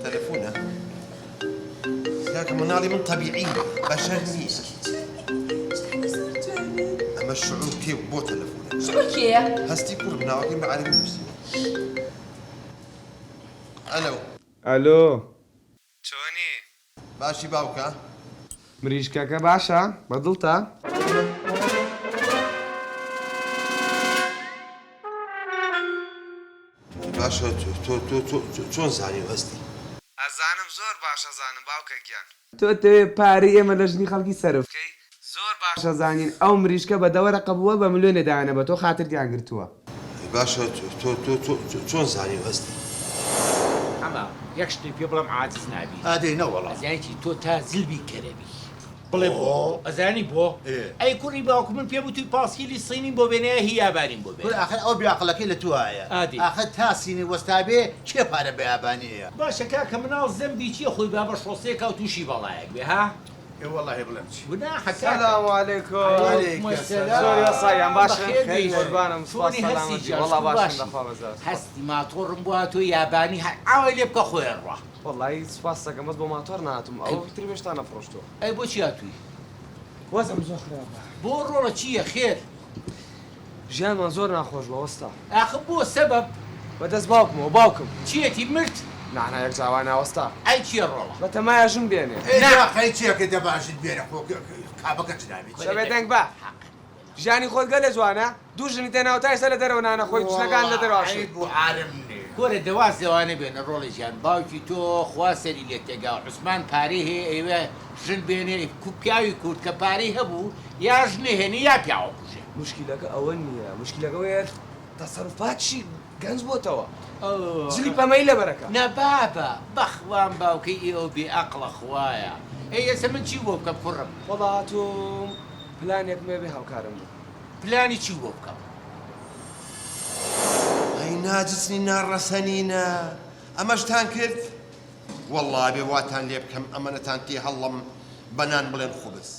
تەلەفونە کاکە مناڵی من تەبیعی بەشەر نییە ئەمە شعور کێ بۆ تەلەفونە شعور کێیە؟ هەستی کوڕم ناوەکەی بە عەرەبی نووسیوە ئەلۆ. ئەلۆ چۆنی؟ باشی باوکە؟ مریشکەکە باشە؟ بە دڵتە؟ باشە تۆ تۆ تۆ چۆن زانی و هەستی؟ ئەزانم زۆر باش ئەزانم باوکە گیان. تۆ ئەتەوێ پارەی ئێمە لە ژنی خەڵکی سەرف بکەی؟ زۆر باش ئەزانین ئەو مریشکە بە دە وەرەقە بووە بە ملیۆنێ دایانە بە تۆ خاترتیان گرتووە. ئەی باشە تۆ تۆ تۆ چۆن زانی و هەستی؟ حەمە یەک شتت پێ بڵێم عاجز نابی. ئادەی نەوەڵا. ئەزانی چی تۆ تا زل بی کەرەبی. بڵێ بۆ؟ ئەزانی بۆ؟ ئێ. ئەی کوڕی باوکم من پێم وتوی پاسکیلی سینیم بۆ بێنە یا هی یابانیم بۆ بێنە. کورە ئاخر ئەوە بێ ئەقڵەکەی لە توایە. ئادەی. ئاخر تا سینی وەستابێ کێ پارە بە یابانی ئەیا؟ باشە کاکە مناڵ زەمبی چیە خۆی با بە شۆسەیەکا و توشی بەڵایەک بێ ها؟ ئێ وەڵاهی بڵێم چی. گوناحە کاکە. سلام علیکم وعلیک السلام. زۆر یاساییان باشن بەخێر بێی. قوربانم سوپاس چۆنی هەستی سەلامەتی گیان وەڵا شکور باشم باشی. بەخوا بەزار سوپاس. هەستی ماتۆڕم بۆ هاتووە یابانی هەر ئاوای لێ بکە خۆی ئەڕوا. وەڵایی سوپاست دەکەم بەس بۆ ماتۆر نەهاتووم ئەوە ترم هێشتا نەفڕۆشتووە. ئەی بۆچی هاتووی؟ وەزعم زۆر خراپە. بۆ ڕۆڵە چییە خێر؟ ژیانمان زۆر ناخۆش بووە وەستا. ئاخ بۆ سەبەب؟ بە دەست باوکمەوە باوکم. چیەتی مرد؟ نا نا یەکجار وا نا وەستا. ئەی چیە ڕۆڵە؟ بە تەمایە ژن بێنێ. ئەی نا قەی چیەکە دەبا ژن بێنە خۆ کابەکە جنابی چیە؟ دە بێدەنگ بە. ژیانی خۆت گەلێ جوانە دوو ژنی تێناوە تا ئێستا لە دەرەوە نانە خۆی ژنەکان لە دەرەوە وەڵا ئەشۆی. عەیب و عارم نێ. کورە دە واز لەوانە بێنە ڕۆڵە گیان باوکی تۆ خوا سەری لێ تێگا عوسمان پارەی هەیە ئەیەوێ ژن بێنێ پیاوی کورد کە پارەی هەبوو یا ژنێ هێنێ یا پیاوە کوژێ. موشکیلەکە ئەوە نییە موشکیلەکە ئەوەیە تەسەروفاتشی گەنج بۆتەوە جلی پەمەیی لەبەرەکە. نا بابە بەخوام باوکەی ئێوە بێ ئەقڵە خوایە ئەی ئێسە من چی بۆ بکەم کوڕم. وەڵا هاتووم پلانێکم هەیە بێ هاوکارم بی. پلانی چی بۆ بکەم؟ ئەی ناجسنی ناڕەسەنینە ئەمەشتان کرد؟ وەڵا ئەبێ واتان لێ بکەم ئەمەنەتان تێ هەڵڵەم بە نان بڵێن خوبز.